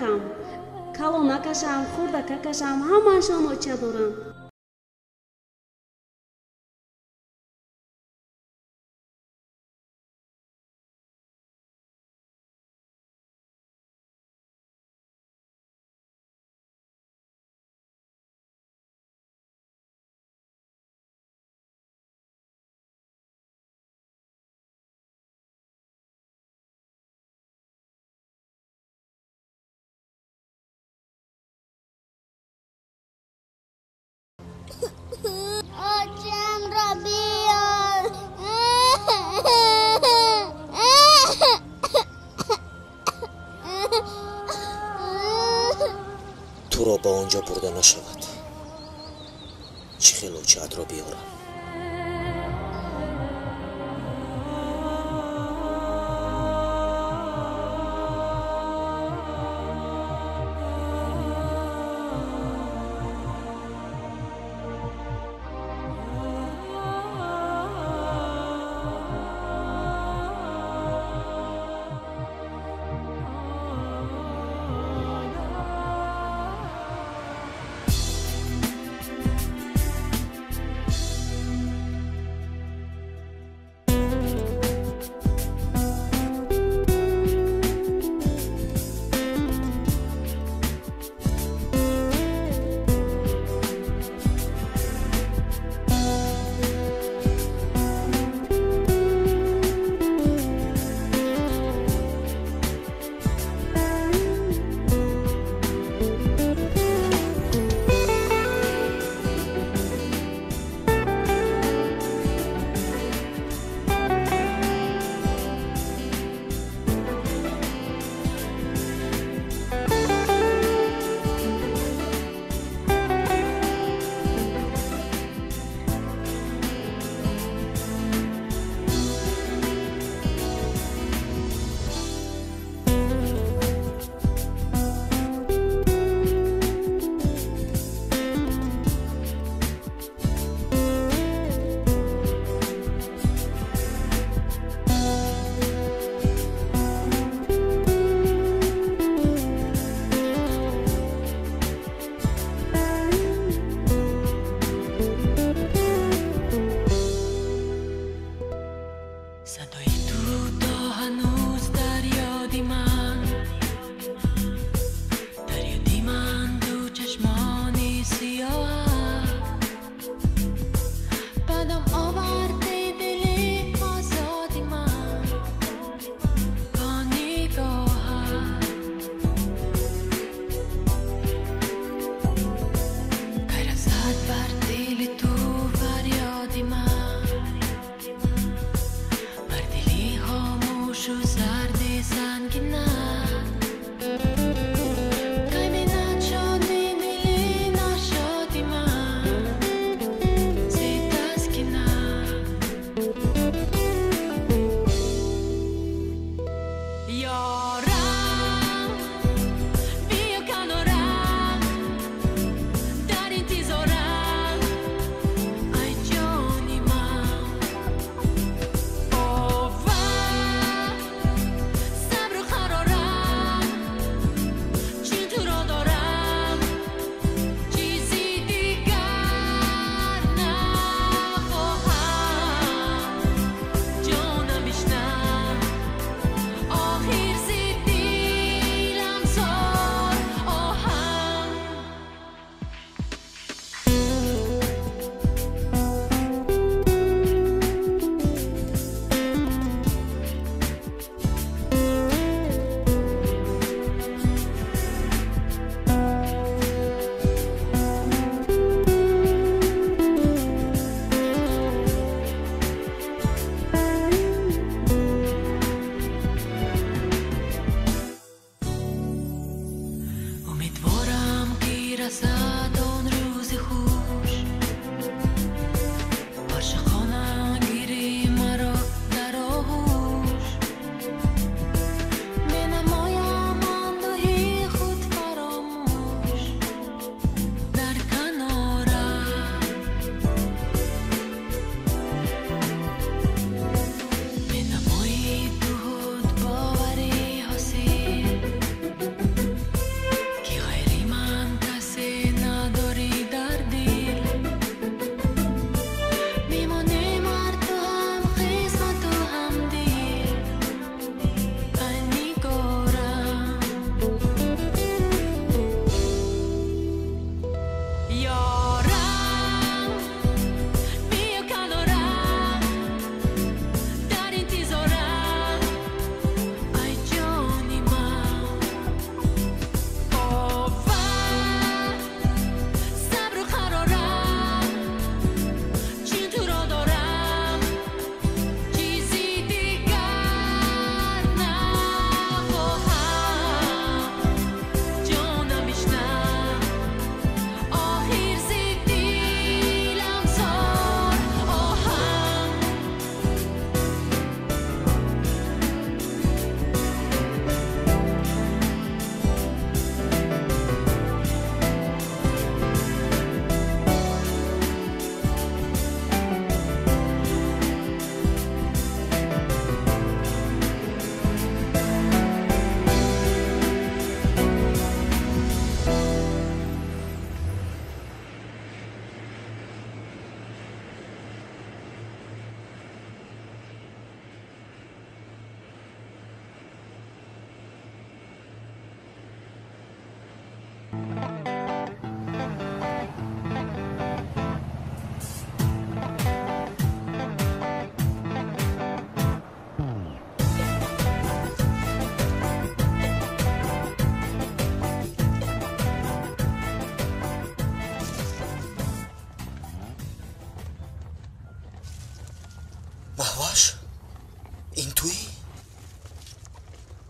Писаракам, калонакашам, хурдакакашам, ҳамаашон оча доранд. Очамро биёр. Туро ба он ҷо бурда нашавад. Чӣ хел очаатро биёрам?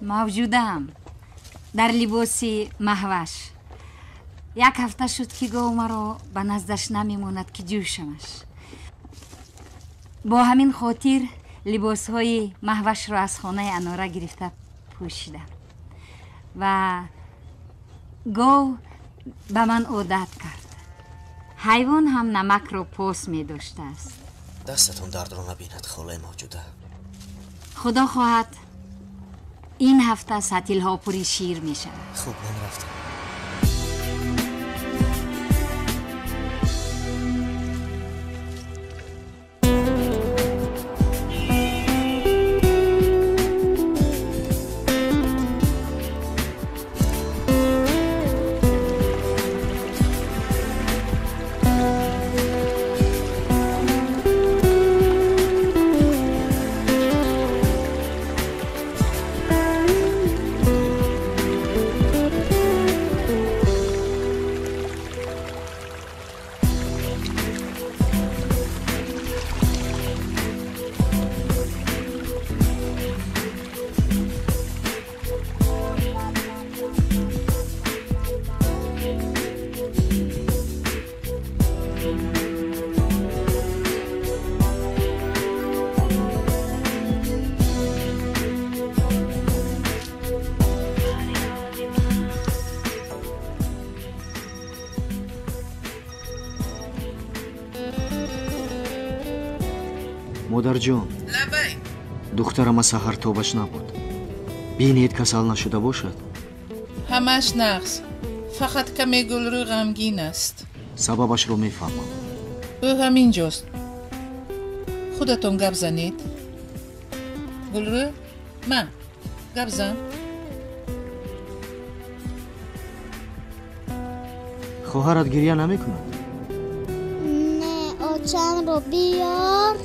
Мавҷудаам дар либоси Маҳваш. Як ҳафта шуд, ки гов маро ба наздаш намемонад, ки ҷӯшамаш. Бо ҳамин хотир либосҳои Маҳвашро аз хонаи Анора гирифта пӯшидам ва гов ба ман одат кард. Ҳайвон ҳам намакро пос медоштааст. Дастатон дардро набинад, холаи Мавҷуда. Худо хоҳад, ин ҳафта сатилҳо пури шир мешавад. Хуб, ман рафтам. Модарҷон, лабай. Духтарам аз саҳар тобаш набуд. Бинед, касал нашуда бошад. Ҳамаш нағз, фақат каме Гулрӯ ғамгин аст. Сабабашро мефаҳмам. Ӯ ҳамин ҷост. Худатон гап занед. Гулрӯ, ма, гап зан. Хоҳарат гиря намекунад? Не, очамро биёр.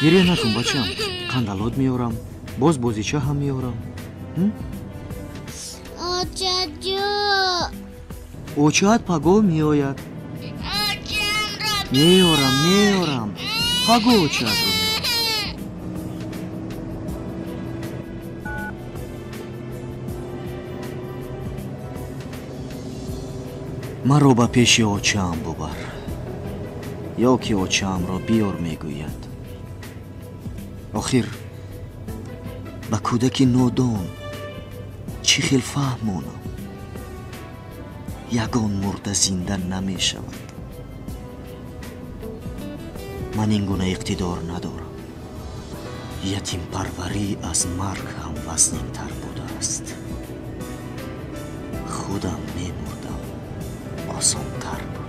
Гиря накун, бачам. Қандалот меорам, боз бозича ҳам меорам. Очаҷо. Очаат пагоҳ меояд. Меорам, меорам. Пагоҳ очаатро меорам. Маро ба пеши очаам бубар, ё ки очаамро биёр мегӯяд. Охир ба кӯдаки нодон чӣ хел фаҳмонам? Ягон мурда зинда намешавад. Ман ин гуна иқтидор надорам. Ятимпарварӣ аз марг ҳам вазнинтар будааст. Худам мемурдам, осонтар буд.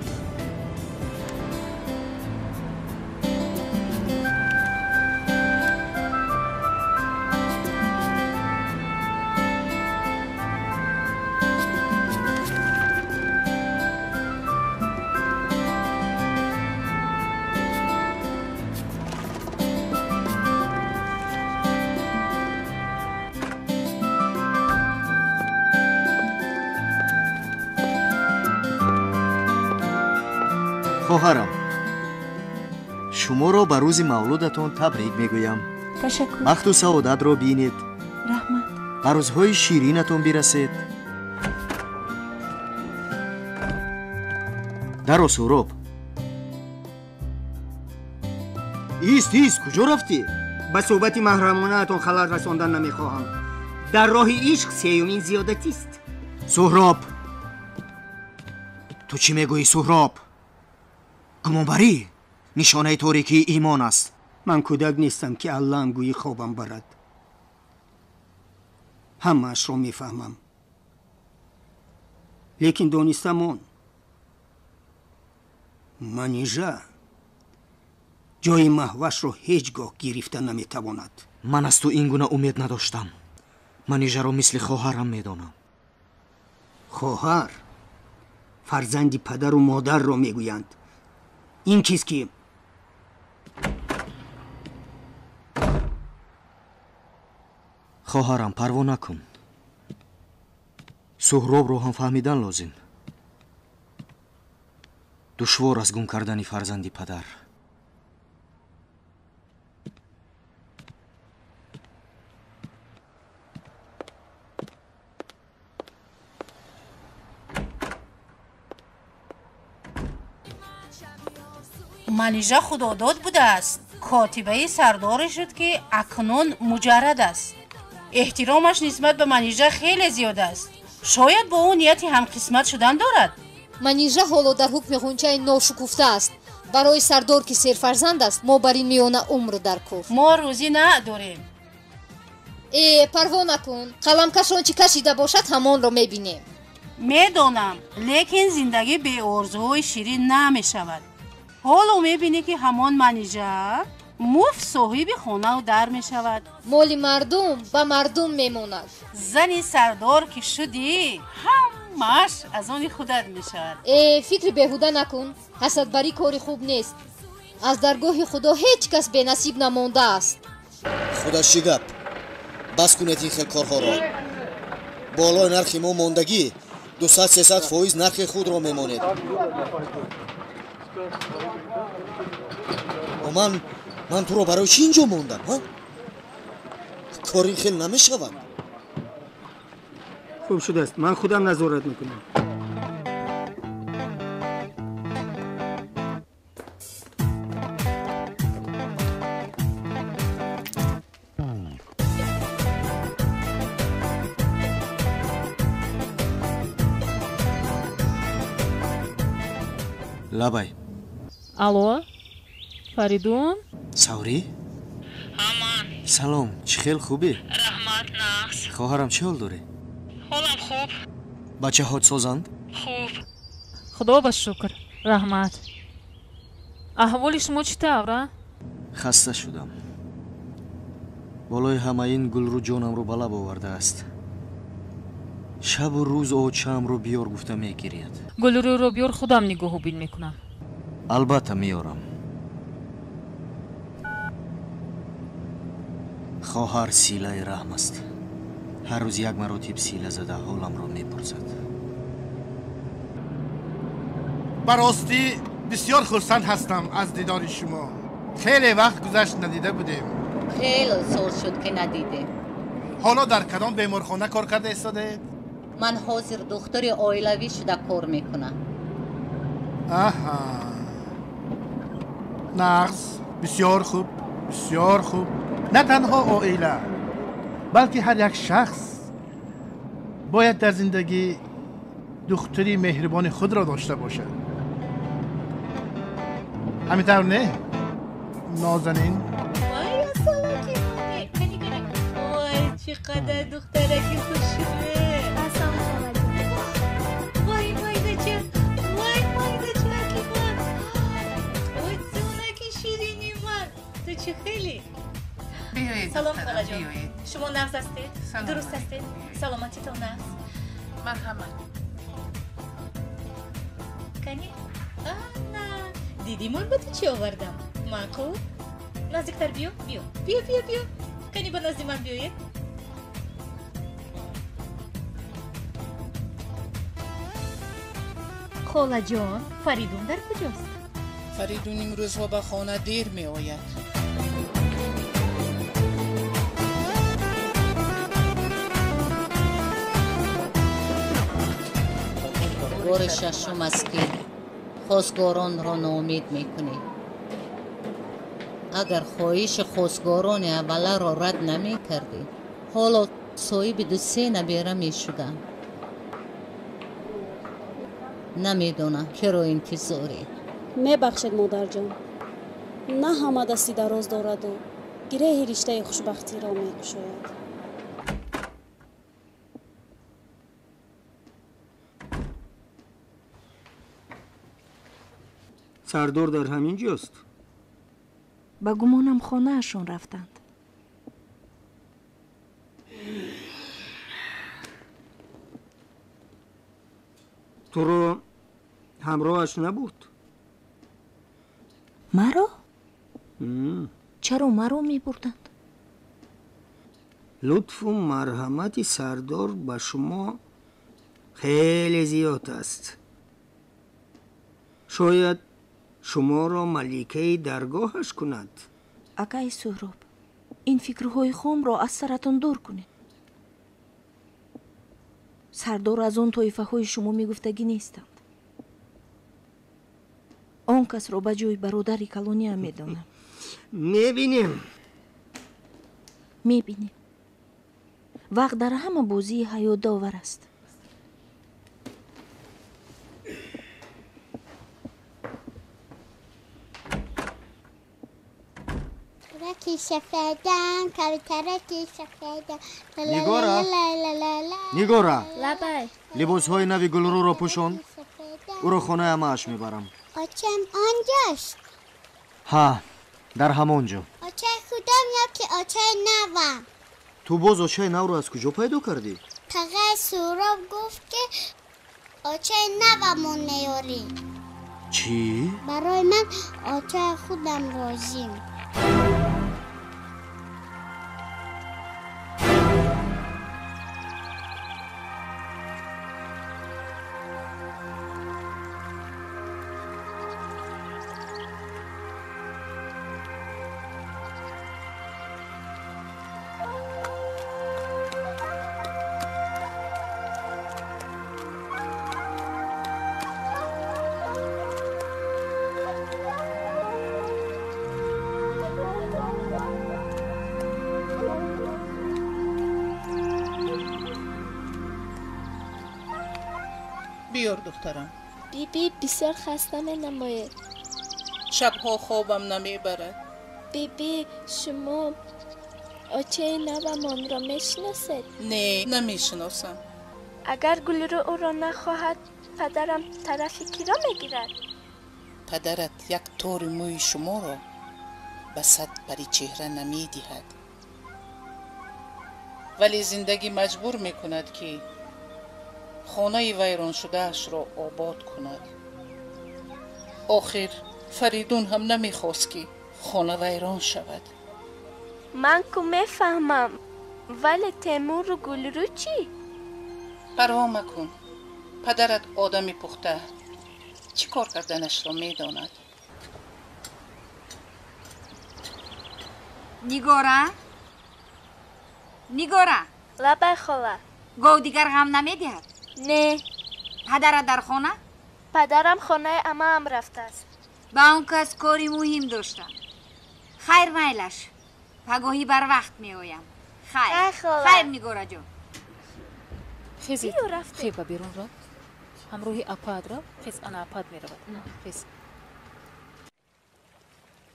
Хоҳарам, шуморо ба рӯзи мавлудатон табрик мегӯям. Ташаккур. Бахту саодатро бинед. Раҳмат. Ба рӯзҳои ширинатон бирасед. Даро, Суҳроб. Ист, ист, куҷо рафтӣ? Ба суҳбати маҳрамонаатон халал расондан намехоҳам. Дар роҳи ишқ сеюмин зиёдатист. Суҳроб, ту чӣ мегӯӣ, Суҳроб? Гумонбарӣ нишонаи торикии имон аст. Ман кӯдак нестам, ки аллаам гӯӣ хобам барад. Ҳамаашро мефаҳмам, лекин донистам он Манижа ҷои Маҳвашро ҳеҷ гоҳ гирифта наметавонад. Ман аз ту ин гуна умед надоштам. Манижаро мисли хоҳарам медонам. Хоҳар фарзанди падару модарро мегӯянд. Ин чиз ки Хоҳарам, парво накун. Суҳробро ҳам фаҳмидан лозим. Душвор аст гум кардани фарзанди падар. Манижа худодод будааст. Котибаи сардоре шуд, ки акнун муҷаррад аст. Эҳтиромаш нисбат ба Манижа хеле зиёд аст. Шояд бо ӯ нияти ҳамқисмат шудан дорад. Манижа ҳоло дар ҳукми ғунчаи ношукуфта аст. Барои сардор, ки серфарзанд аст, мо бар ин миёна умр дар кор. Мо рӯзӣ надорем. Э, парво накун, қаламкаш он чӣ кашида бошад, ҳамонро мебинем. Медонам, лекин зиндагӣ беорзуҳои ширин намешавад. Ҳоло мебинӣ, ки ҳамон Манижа муфт соҳиби хонаву дар мешавад. Моли мардум ба мардум мемонад. Зани сардор ки шудӣ, ҳамааш аз они худат мешавад. Э, фикри беҳуда накун. Ҳасадбарӣ кори хуб нест. Аз даргоҳи Худо ҳеҷ кас бенасиб намондааст. Худаш чӣ гап? Бас кунед ин хел корҳоро. Болои нархи мо мондагӣ 200-300% нархи худро мемонед. Ман туро барои чӣ инҷо мондам? Кор ин хел намешавад. Хуб шудааст, ман худам назорат мекунам. Лабай. Алло, Фаридун? Саврӣ? Ҳаман. Салом, чӣ хел, хубӣ? Раҳмат, нағз. Хоҳарам, чӣ ҳол дорӣ? Ҳолам хуб. Бачаҳот созанд? Хуб. Худо ба шукр, раҳмат. Аҳволи шумо чӣ тавр, а? Хаста шудам. Болои ҳама ин Гулрӯ ҷонамро ба лаб овардааст. Шабу рӯз очаамро биёр гуфта мегирияд. Гулрӯро биёр, худам нигоҳубин мекунам. Албатта меорам. Хоҳар силаи раҳм аст. Ҳар рӯз як маротиб сила зада ҳоламро мепурсад. Ба ростӣ бисёр хурсанд ҳастам аз дидори шумо. Хеле вақт гузашт, надида будем. Хеле сол шуд, ки надидем. Ҳоло дар кадом беморхона кор карда истодаед? Ман ҳозир духтури оилавӣ шуда кор мекунам. Аҳа, нағз, бисёр хуб, бисёр хуб. На танҳо оила, балки ҳар як шахс бояд дар зиндагӣ духтури меҳрибони худро дошта бошад. Ҳамин тавр не, нозанин? Чӣ қадар духтараки хушрӯ! Вой, майдача, вой, майдачаки ман, ой, ҷонаки ширини ман, ту чӣ хеле? Салом, холаҷон, шумо нағз ҳастед? Дуруст ҳастед? Саломатитон нағз? Марҳамат. Кани, ана, дидӣ, ман ба ту чӣ овардам? Маъқул? Наздиктар биё, биё, биё, биё, биё, кани, ба назди ман биёед. Холаҷон, Фаридун дар куҷост? Фаридун имрӯзҳо ба хона дер меояд. Бори шашум аст, ки хостгоронро ноумед мекунӣ. Агар хоҳиши хостгорони авваларо рад намекардӣ, ҳоло соҳиби ду-се набера мешудам. Намедонам, киро интизорӣ. Мебахшед, модарҷон, на ҳама дасти дароз дораду гиреҳи риштаи хушбахтиро мекушояд. Сардор дар ҳамин ҷост? Ба гумонам, хонаашон рафтанд. Туро ҳамроҳаш набуд? Маро? Чаро маро мебурданд? Лутфу марҳамати сардор ба шумо хеле зиёд аст. Шояд шуморо маликаи даргоҳаш кунад. Акаи Суҳроб, ин фикрҳои хомро аз саратон дур кунед. Сардор аз он тоифаҳои шумо мегуфтагӣ нестанд. Он касро ба ҷои бародари калониам медонам. Мебинем. Мебинем. Вақт дар ҳама бозии ҳаёт довар аст. Нигора, Нигора, либосҳои нави Гулрӯро пӯшон. Ӯро хонаи амааш мебарам. Очам онҷост? Ҳа, дар ҳамон ҷо. Очаи худам ё ки очаи навам? Ту боз очаи навро аз куҷо пайдо кардӣ? Тағаи Суҳроб гуфт, ки очаи навамон меёрӣ. Чӣ? Барои ман очаи худам лозим. Биёр, духтарам. Биби, бисёр хаста менамоед. Шабҳо хобам намебарад. Биби, шумо очаи навамонро мешиносед? Не, намешиносам. Агар Гулрӯ ӯро нахоҳад, падарам тарафи киро мегирад? Падарат як тори мӯи шуморо ба сад пари чеҳра намедиҳад. Вале зиндагӣ маҷбур мекунад, ки хонаи вайроншудаашро обод кунад. Охир Фаридун ҳам намехост, ки хона вайрон шавад. Ман ку мефаҳмам, вале Темуру Гулрӯ чӣ? Парво макун, падарат одами пухта, чӣ кор карданашро медонад. Нигора, Нигора. Лабай, хола. Гов дигар ғам намедиҳад? Не. Падарат дар хона? Падарам хонаи амаам рафтааст. Ба он кас кори муҳим доштам. Хайр, майлаш, пагоҳӣ барвақт меоям. Хайр, хайр, Нигораҷон. Хезед, хе ба берун рав. Ҳамроҳи апаат рав. Хез, ана апаат меравад. Хез.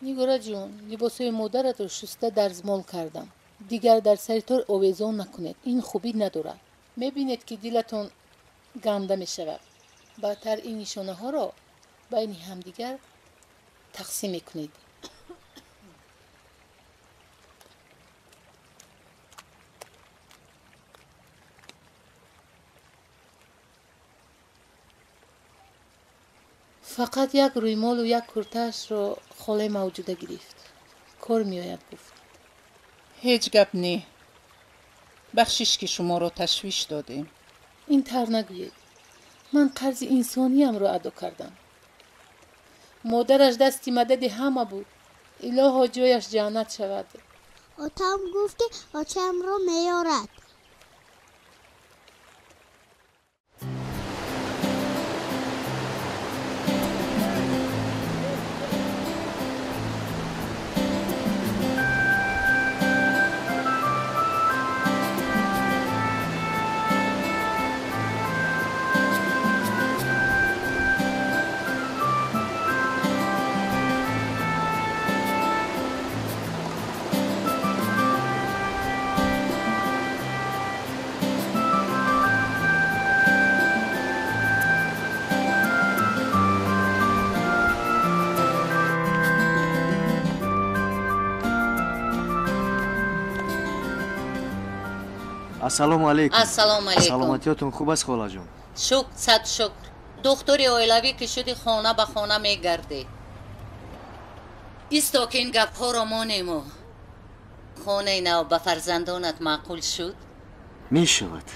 Нигораҷон, либосҳои модаратро шуста дарзмол кардам. Дигар дар сари тор овезон накунед. Ин хубӣ надорад. Мебинед, ки дилатон ганда мешавад. Баъдтар ин нишонаҳоро байни ҳамдигар тақсим мекунед. Фақат як рӯймолу як куртаашро холаи мавҷуда гирифт. Кор меояд, гуфт. Ҳеҷ гап не. Бахшиш, ки шуморо ташвиш додем. Ин тар нагӯед. Ман қарзи инсониямро адо кардам. Модараш дасти мадади ҳама буд. Илоҳо ҷояш ҷаннат шавад. Отам гуфт, ки очамро меёрад. Ассалому алайкум. Ассалому алайкум. Саломатиётон хуб аст, холаҷон? Шукр, сад шукр. Духтури оилавӣ ки шуди, хона ба хона мегардӣ. Исто, ки ин гапҳоро монему. Хонаи нав ба фарзандонат маъқул шуд? Мешавад.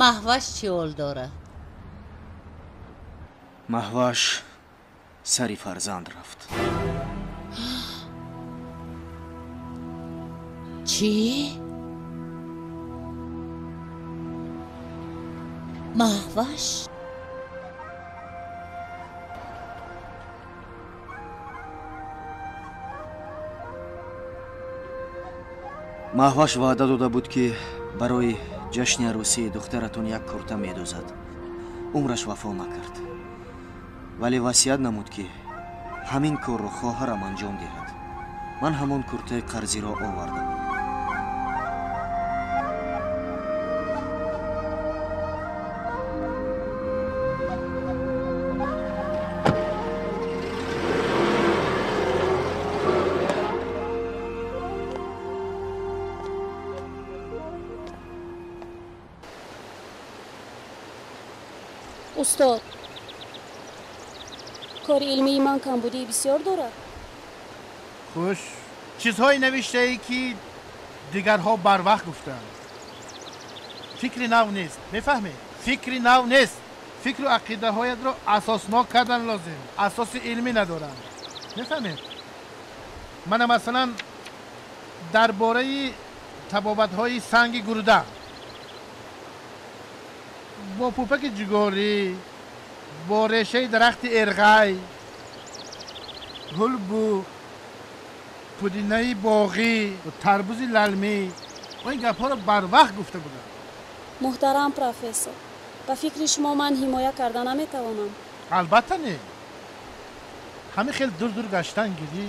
Маҳваш чӣ ҳол дорад? Маҳваш Сари фарзанд рафт. Чӣ? Маҳваш? Маҳваш ваъда дода буд, ки барои ҷашни арӯсии духтаратон як курта медӯзад. Умраш вафо накард, вале васият намуд, ки ҳамин корро хоҳарам анҷом диҳад. Ман ҳамон куртаи қарзиро овардам. Устод, кори илмии ман камбудии бисёр дорад. Хуш, чизҳое навиштаӣ, ки дигарҳо барвақт гуфтанд. Фикри нав нест, мефаҳмӣ? Фикри нав нест. Фикру ақидаҳоятро асоснок кардан лозим. Асоси илмӣ надоранд. Мефаҳмӣ? Мана масалан дар бораи табобатҳои санги гурда бо пӯпаки ҷугорӣ, бо решаи дарахти эрғай, ҳулбу, пудинаи боғӣ, тарбузи лалмӣ, ин гапҳоро барвақт гуфта будам. Муҳтарам профессор, ба фикри шумо ман ҳимоя карда наметавонам? Албатта не. Ҳамин хел дур-дур гаштан гирӣ.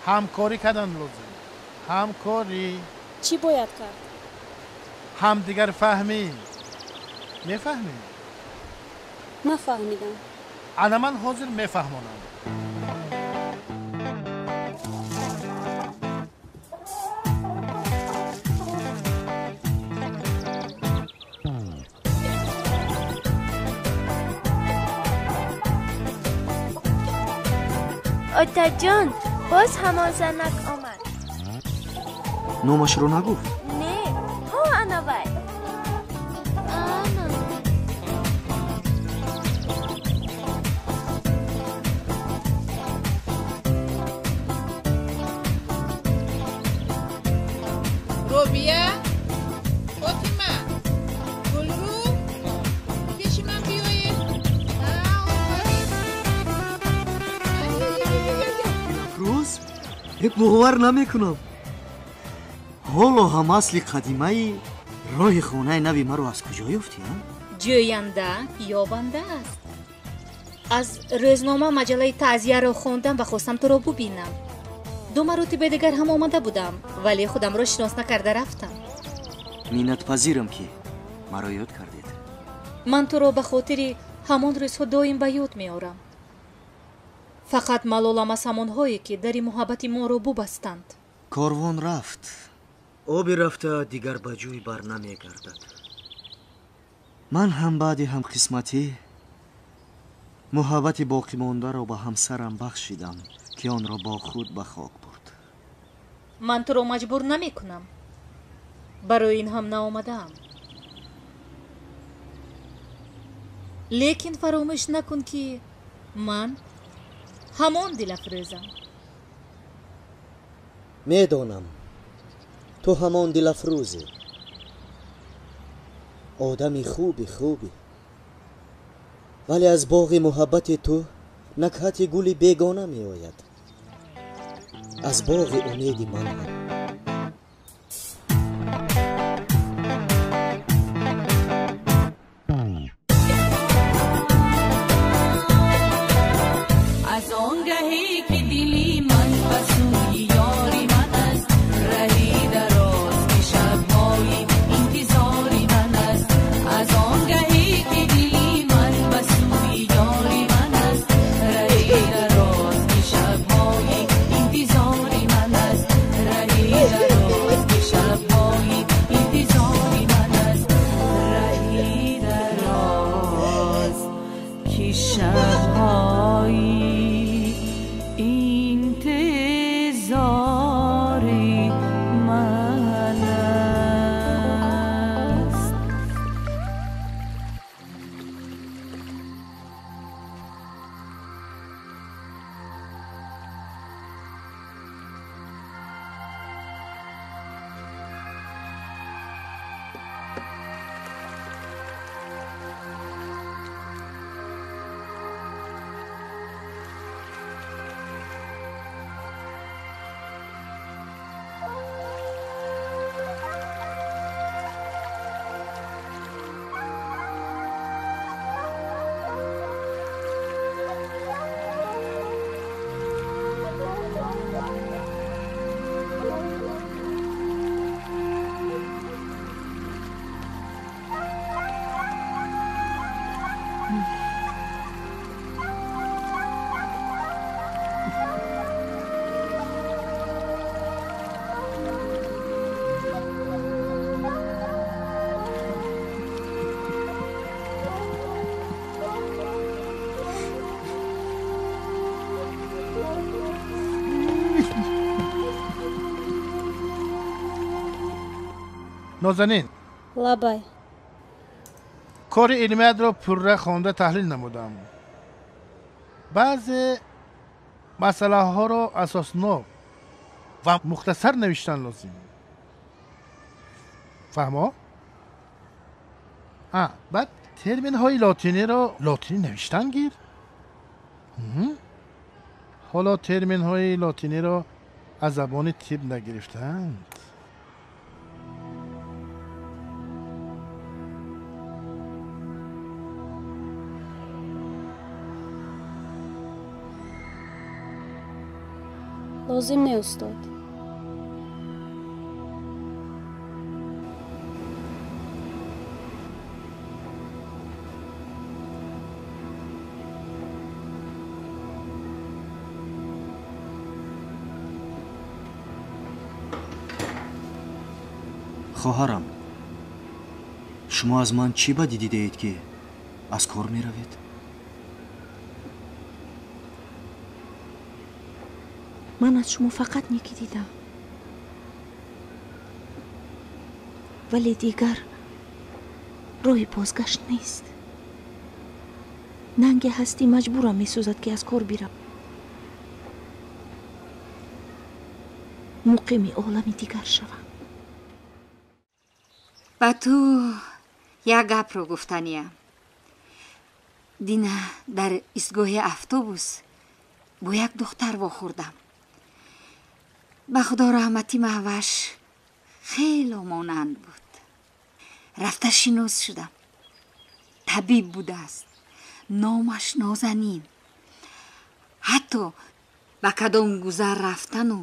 Ҳамкорӣ кардан лозим. Ҳамкорӣ. Чӣ бояд кард? Ҳамдигарфаҳмӣ. Мефаҳмӣ? Нафаҳмидам. Ана ман ҳозир мефаҳмонам. Отаҷон, боз ҳамон занак омад. Номашро нагуфт? Не, ҳо ана вай. Ана. Робия, Фотима, Гулру, пеши ман биёед. Рӯз бовар намекунам. Ҳоло ҳам асли қадимаи роҳи хонаи нави маро аз куҷо ёфтӣ? Ҷӯянда ёбанда аст. Аз рӯзнома маҷаллаи таъзияро хондам ва хостам туро бубинам. Ду маротиба дигар ҳам омада будам, вале худамро шинос накарда рафтам. Миннатпазирам, ки маро ёд кардед. Ман туро ба хотири ҳамон рӯзҳо доим ба ёд меорам. Фақат малолам аз ҳамонҳое, ки дари муҳаббати моро бубастанд. Корвон рафт. Оби рафта дигар ба ҷӯй бар намегардад. Ман ҳам баъди ҳамқисматӣ муҳаббати боқимондаро ба ҳамсарам бахшидам, ки онро бо худ ба хок бурд. Ман туро маҷбур намекунам. Барои ин ҳам наомадаам. Лекин фаромӯш накун, ки ман ҳамон дилафрӯзам. Медонам, ту ҳамон дилафрӯзӣ. Одами хуби хубӣ. Вале аз боғи муҳаббати ту накҳати гули бегона меояд. Аз боғи умеди ман ҳам. Аз он гаҳе ки дили ман ба сӯи ёри ман аст, раҳи дароз ки шабҳои интизори ман аст. Аз он гаҳе ки дили ман ба сӯи ёри ман аст, раҳи дароз ки шабҳои интизори ман аст, раҳи Нозанин. Лабай. Кори илмиятро пурра хонда таҳлил намудам. Баъзе масъалаҳоро асоснок ва мухтасар навиштан лозим. Фаҳмо? Баъд терминҳои лотиниро лотинӣ навиштан гир. Ҳоло терминҳои лотиниро аз забони тиб нагирифтаанд. Лозим не, устод. Хоҳарам, шумо аз ман чӣ бадӣ дидаед, ки аз кор меравед? Ман аз шумо фақат некӣ дидам, вале дигар роҳи бозгашт нест. Нанги ҳастӣ маҷбурам месозад, ки аз кор бирам, муқими олами дигар шавам. Ба ту як гапро гуфтаниям. Дина дар истгоҳи автобус бо як духтар вохӯрдам. Ба худо раҳматӣ, Маҳваш хело монанд буд. Рафта шинос шудам. Табиб будааст, номаш Нозанин. Ҳатто ба кадом гузар рафтану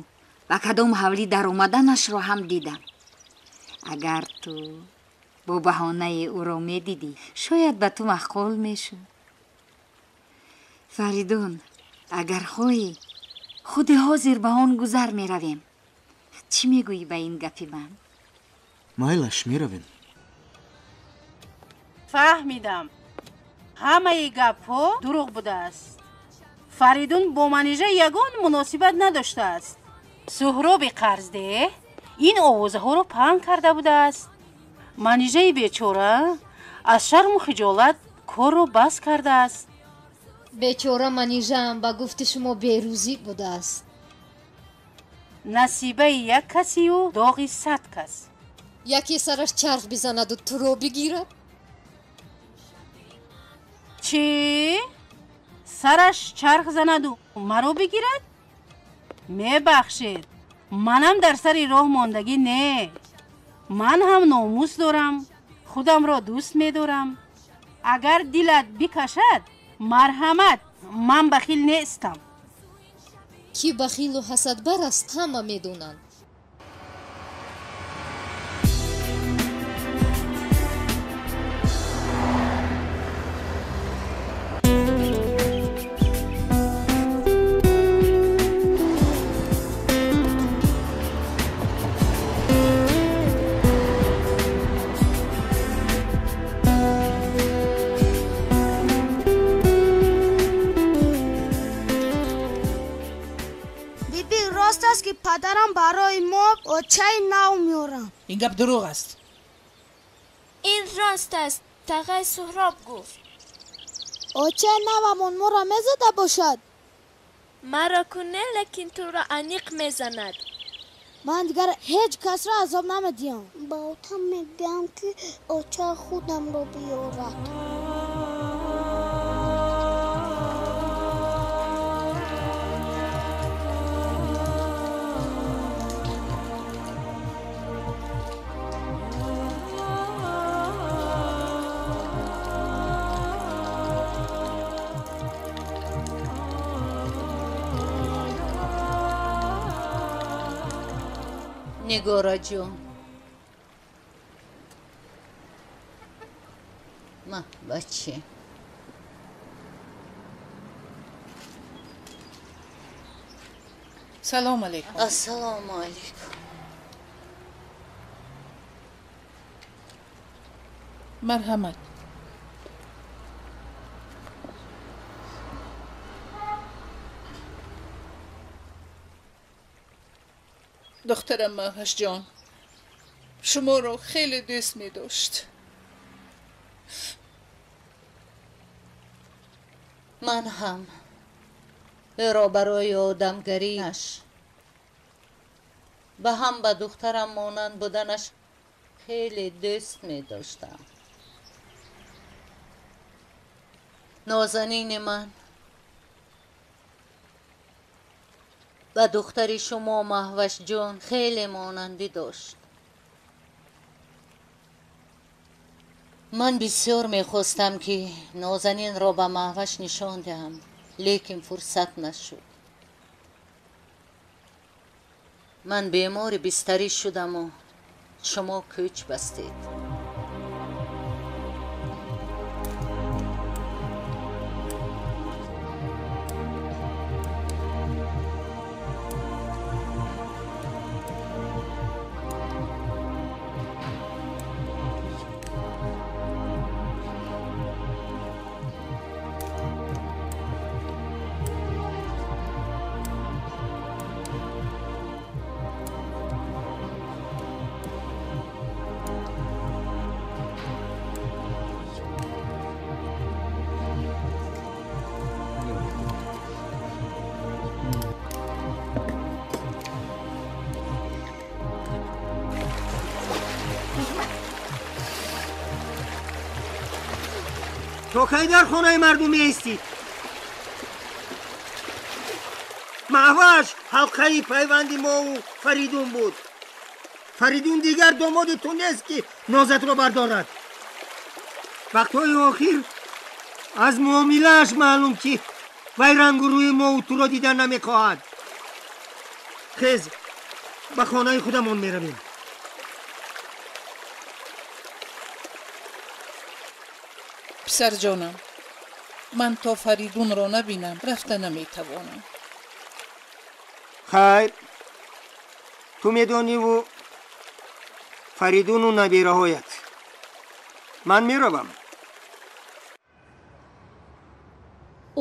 ба кадом ҳавлӣ даромаданашро ҳам дидам. Агар ту бо баҳонаи ӯро медидӣ, шояд ба ту маъқул мешуд. Фаридун, агар хоҳӣ, худи ҳозир ба он гузар меравем. Чӣ мегӯӣ ба ин гапи ман? Майлаш, меравем. Фаҳмидам, ҳамаи гапҳо дурӯғ будааст. Фаридун бо Манижа ягон муносибат надоштааст. Суҳроби қарздеҳ ин овозаҳоро паҳн карда будааст. Манижаи бечора аз шарму хиҷолат корро бас кардааст. Бечора Манижаам ба гуфти шумо берӯзӣ будааст. Насибаи як касию доғи 100 кас. Яке сараш чарх бизанаду туро бигирад? Чӣ? Сараш чарх занаду маро бигирад? Мебахшед, манам дар сари роҳ мондагӣ не. Ман ҳам номус дорам, худамро дӯст медорам. Агар дилат бикашад, марҳамат, ман бахил нестам. Ки бахилу ҳасадбар аст, ҳама медонанд. Ки падарам барои мо очаи нав меорам. Ин гап дурӯғ аст. Ин рост аст, тағаи Суҳроб гуфт. Очаи навамон моро мезада бошад? Маро ку не, лекин туро аниқ мезанад. Ман дигар ҳеҷ касро азоб намедиҳам. Ба отам мегӯям, ки очаи худамро биёрад. Нигора ҷон, ма баче. Салом алейкум. Ассалому алейкум. Марҳамат. Духтарам Маҳвашҷон, Шуморо хеле дӯст медошт. Ман ҳам ӯро барои одамгариаш ва ҳам ба духтарам монанд буданаш хеле дӯст медоштам. Нозанини ман ба духтари шумо Маҳвашҷон хеле монандӣ дошт. Ман бисёр мехостам, ки Нозанинро ба Маҳваш нишон диҳам, лекин фурсат нашуд. Ман бемори бистарӣ шудаму шумо кӯч бастед. То кай дар хонаи мардум меистӣ? Маҳваш ҳалқаи пайванди мову Фаридун буд. Фаридун дигар домоди ту нест, ки нозатро бардорад. Вақтҳои охир аз муомилааш маълум, ки вай рангу рӯи мову туро дидан намехоҳад. Хез, ба хонаи худамон меравем. Писарҷонам, ман то Фаридунро набинам, рафта наметавонам. Хайр, ту медониву Фаридуну набираҳоят. Ман меравам.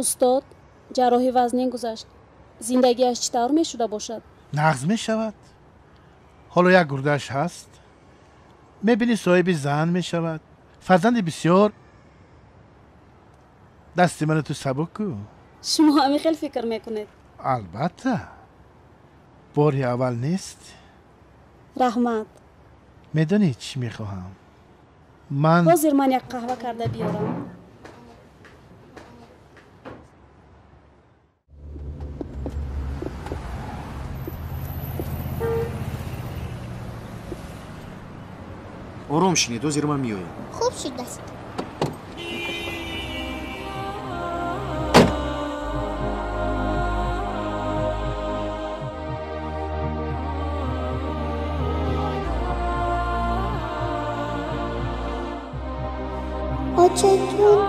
Устод, ҷарроҳи вазнин гузашт. Зиндагиаш чӣ тавр мешуда бошад? Нағз мешавад. Ҳоло як гурдааш ҳаст. Мебинӣ, соҳиби зан мешавад. Фарзанди бисёр. Дасти маро ту сабук кӯ. Шумо ҳамин хел фикр мекунед? Албатта, бори аввал нест. Раҳмат. Медонӣ чӣ мехоҳам ман? Ҳозир ман як қаҳва карда биёрам. Ором шинед, ҳозир ман меоям. Хуб шудааст. Очаҷон,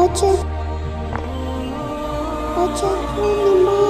оча, очаҷони ман.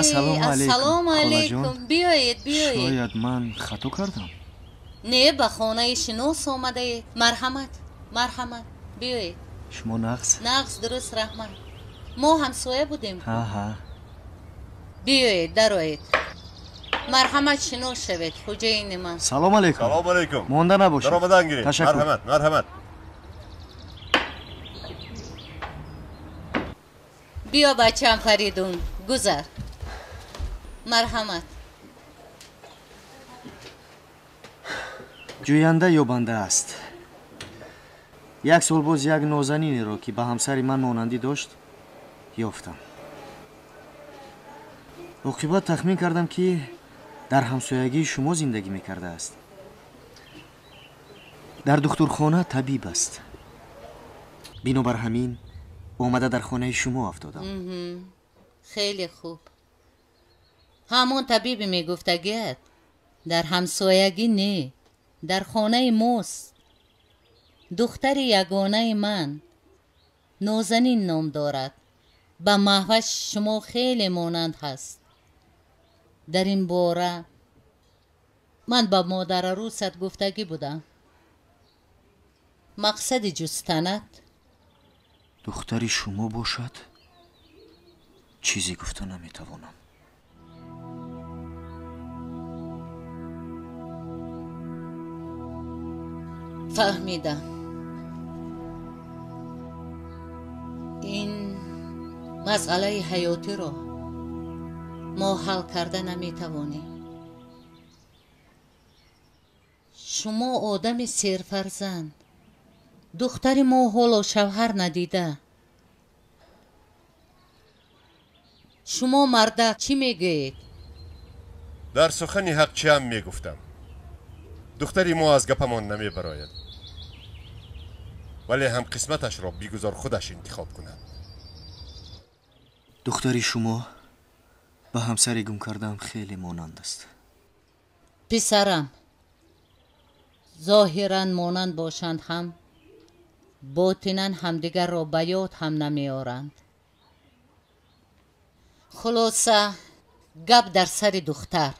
Ассалому Ассалому алайкум. Биёед, биёед. Шояд ман хато кардам. Не, ба хонаи шинос омадаед. Марҳамат, марҳамат, биёед. Шумо нағз? Нағз, дуруст, раҳмат. Мо ҳамсоя будем. Ҳа. Биёед, дароед. Марҳамат, шинос шавед, хуҷаини ман. Салом алейкум. Салом алейкум. Монда набошед. Даромадан гиред. Ташаккур. Марҳамат, марҳамат. Биё, бачаам Фаридун, гузар. Марҳамат. Ҷӯянда ёбанда аст. Як сол боз як нозанинеро, ки ба ҳамсари ман монандӣ дошт, ёфтам. Оқибат тахмин кардам, ки дар ҳамсоягии шумо зиндагӣ мекардааст. Дар духтурхона табиб аст. Бинобар ҳамин омада дар хонаи шумо афтодам. Хеле хуб. Ҳамон табиби мегуфтагият дар ҳамсоягӣ не, дар хонаи мост. Духтари ягонаи ман Нозанин ном дорад. Ба Маҳваш шумо хеле монанд ҳаст. Дар ин бора ман ба модарарӯсат гуфтагӣ будам. Мақсади ҷустанат духтари шумо бошад, чизе гуфта наметавонам. Фаҳмидам. Ин масъалаи ҳаётиро мо ҳал карда наметавонем. Шумо одами серфарзанд. Духтари мо ҳоло шавҳар надида. Шумо мардак чӣ мегӯед? Дар сухани ҳақ чиам мегуфтам. Духтари мо аз гапамон намебарояд, вале ҳам қисматашро бигузор худаш интихоб кунад. Духтари шумо ба ҳамсари гум кардаам хеле монанд аст. Писарам, зоҳиран монанд бошанд ҳам, ботинан ҳамдигарро ба ёд ҳам намеоранд. Хулоса, гап дар сари духтар.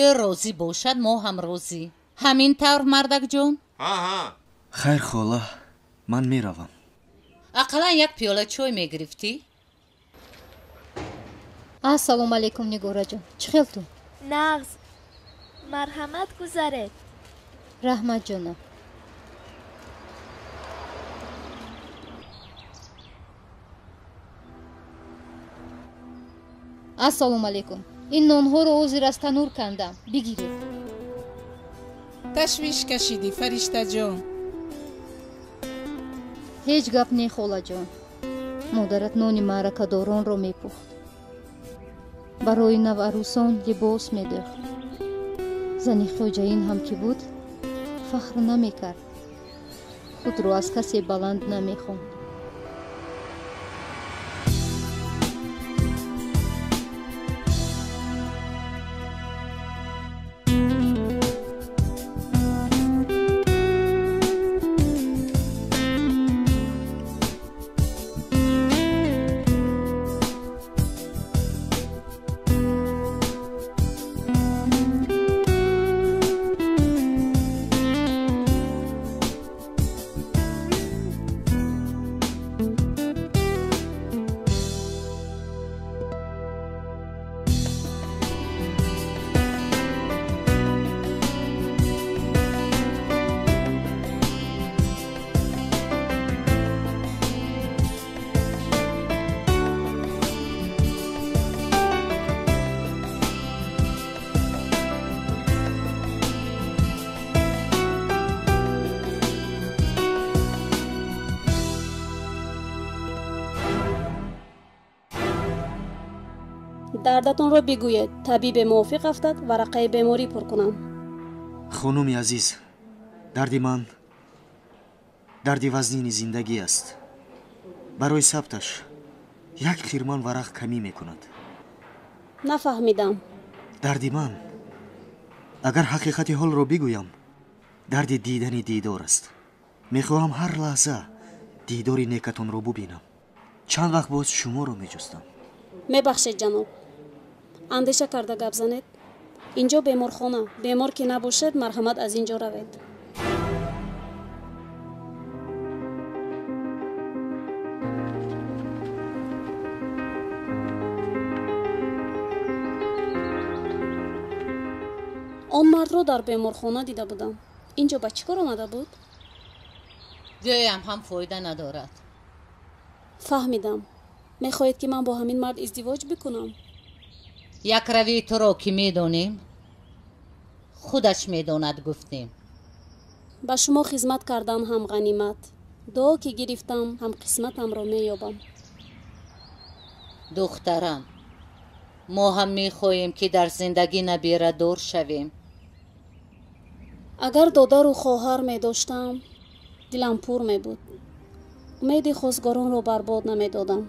Ӯ розӣ бошад, мо ҳам розӣ. Ҳамин тавр, мардакҷон? Хайр, хола, ман меравам. Ақаллан як пиёла чой мегирифтӣ? Ассалому алайкум, Нигораҷон. Чӣ хел ту? Нағз. Марҳамат, гузаред. Раҳмат, ҷонам. Ассалому алайкум. Ин нонҳоро ҳозир аз танур кандам. Бигиред. Ташвиш кашидӣ, Фариштаҷон. Ҳеҷ гап не, холаҷон. Модарат нони маъракадоронро мепухт. Барои наварӯсон либос медӯхт. Зани хоҷаин ҳам ки буд, фахр намекард. Худро аз касе баланд намехонд. Дардатонро бигӯед, табибе мувофиқ афтад, варақаи беморӣ пур кунам. Хонуми азиз, дарди ман дарди вазнини зиндагӣ аст. Барои сабташ як хирман варақ камӣ мекунад. Нафаҳмидам. Дарди ман, агар ҳақиқати ҳолро бигӯям, дарди дидани дидор аст. Мехоҳам ҳар лаҳза дидори некатонро бубинам. Чанд вақт боз шуморо меҷустам. Мебахшед, ҷаноб. Андеша карда гап занед. Инҷо беморхона. Бемор ки набошед, марҳамат аз инҷо равед. Он мардро дар беморхона дида будам. Инҷо ба чӣ кор омада буд? Гӯям ҳам фоида надорад. Фаҳмидам. Мехоҳед, ки ман бо ҳамин мард издивоҷ бикунам? Як равии туро ки медонем, худаш медонад, гуфтем. Ба шумо хизмат кардан ҳам ғанимат. Дуо ки гирифтам, ҳам қисматамро меёбам. Духтарам, мо ҳам мехоҳем, ки дар зиндагӣ набирадор шавем. Агар додару хоҳар медоштам, дилам пур мебуд. Умеди хостгоронро барбод намедодам.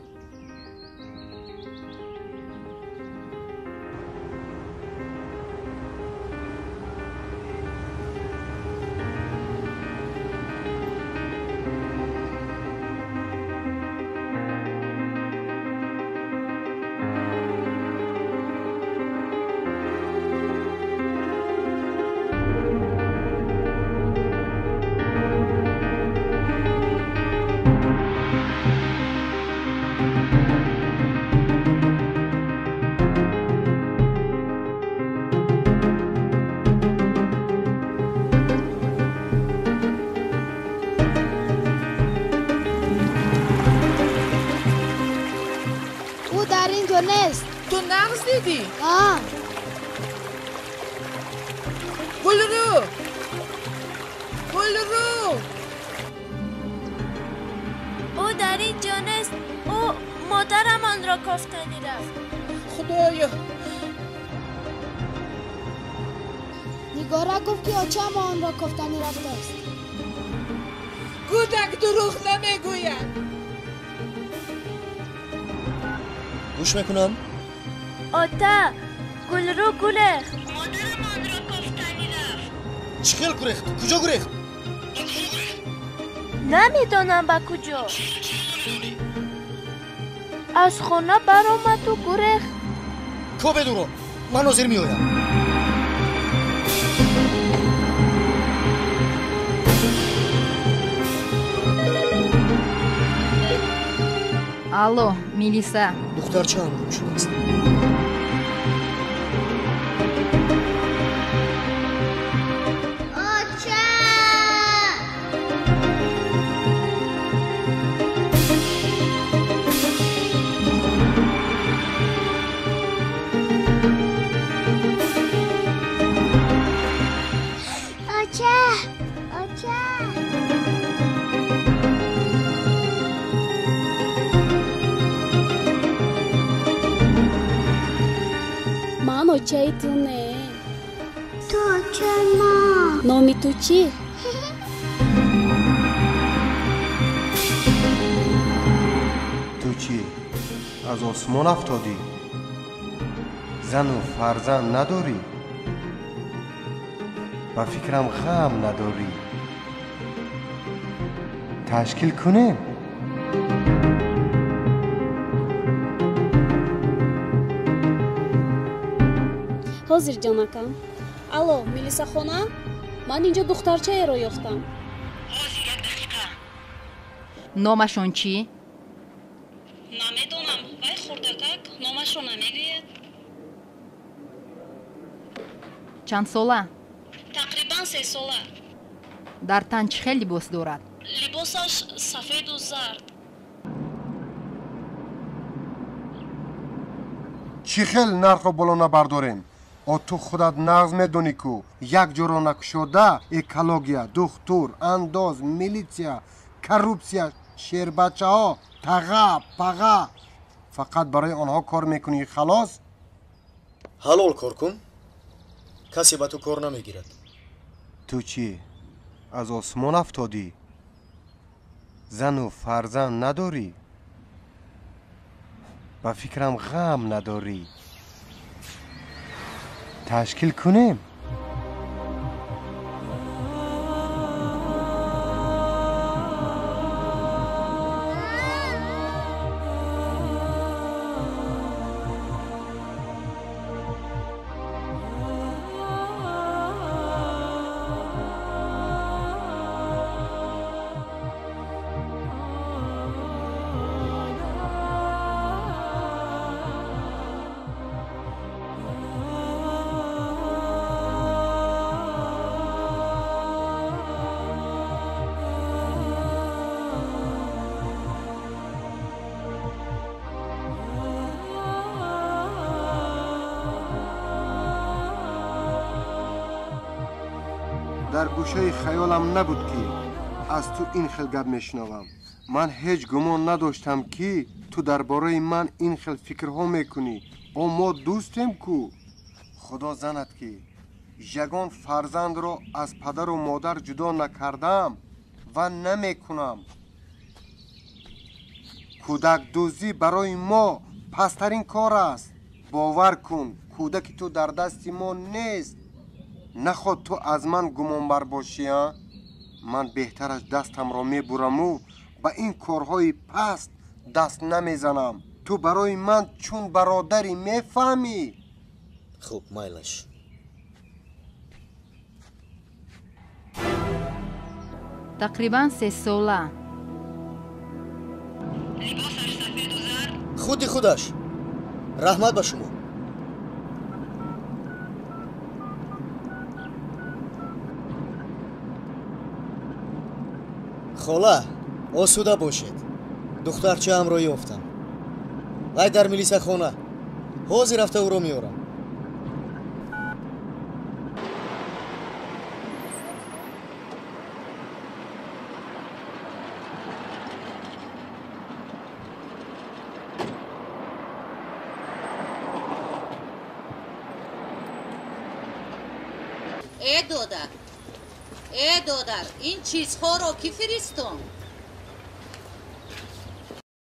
Нест. Ту нағз дидӣ? А. Гулрӯ! Гулрӯ! Ӯ дар ин ҷо нест. Ӯ модарамонро кофтанӣ рафт. Худоё! Нигора гуфт, ки очаам онро кофтанӣ рафтааст. Кӯдак дурӯғ намегӯяд. Гӯш мекунам. Ота, Гулрӯ гурехт. Модарамонро кофтанӣ рафт. Чӣ хел гурехт? Куҷо гурехт? Намедонам ба куҷо. Аз хона баромаду гурехт. Кобед ӯро, ман ҳозир меоям. Алло, милиса. Духтарчаам гум шудааст. Оча! Оча! Оча! Ман очаи ту не. Ту очаи ман. Номи ту чӣ? Ту чӣ? Аз осмон афтодӣ? Зану фарзанд надорӣ? Ба фикрам ғам надорӣ. Ташкил кунем? Ҳозир, ҷонакам. Алло, милисахона? Ман инҷо духтарчаеро ёфтам. Ҳозир, як дақиқа. Номашон чӣ? Намедонам, вай хурдакак номашро намегӯяд. Чанд сола? Тақрибан 3 сола. Дар тан чӣ хел либос дорад? Либосаш сафеду зард. Чӣ хел нархро боло набардорем? О ту худат нағз медонӣ, ку як ҷоро накушода экология, духтур, андоз, милитсия, коррупсия, шербачаҳо, таға паға. Фақат барои онҳо кор мекунӣ, халос? Ҳалол кор кун, касе ба ту кор намегирад. Ту чӣ? Аз осмон афтодӣ? Зану фарзанд надорӣ? Ба фикрам ғам надорӣ. Ташкил кунем? Дар гӯшаи хаёлам набуд, ки аз ту ин хел гап мешунавам. Ман ҳеҷ гумон надоштам, ки ту дар бораи ман ин хел фикрҳо мекунӣ. О, мо дӯстем ку. Худо занад, ки ягон фарзандро аз падару модар ҷудо накардам ва намекунам. Кӯдакдӯзӣ барои мо пасттарин кор аст. Бовар кун, кӯдаки ту дар дасти мо нест. Наход ту аз ман гумонбар бошӣ, а? Ман беҳтараш дастамро мебураму ба ин корҳои паст даст намезанам. Ту барои ман чун бародарӣ, мефаҳмӣ? Хуб, майлаш. Тақрибан 3 сола. Худи худаш. Раҳмат ба шумо. Хола, осуда бошед, духтарчаамро ёфтам. Вай дар милисахона. Ҳозир рафта ӯро меорам. Э, додар, э, додар, ин чизҳоро кӣ фиристонд?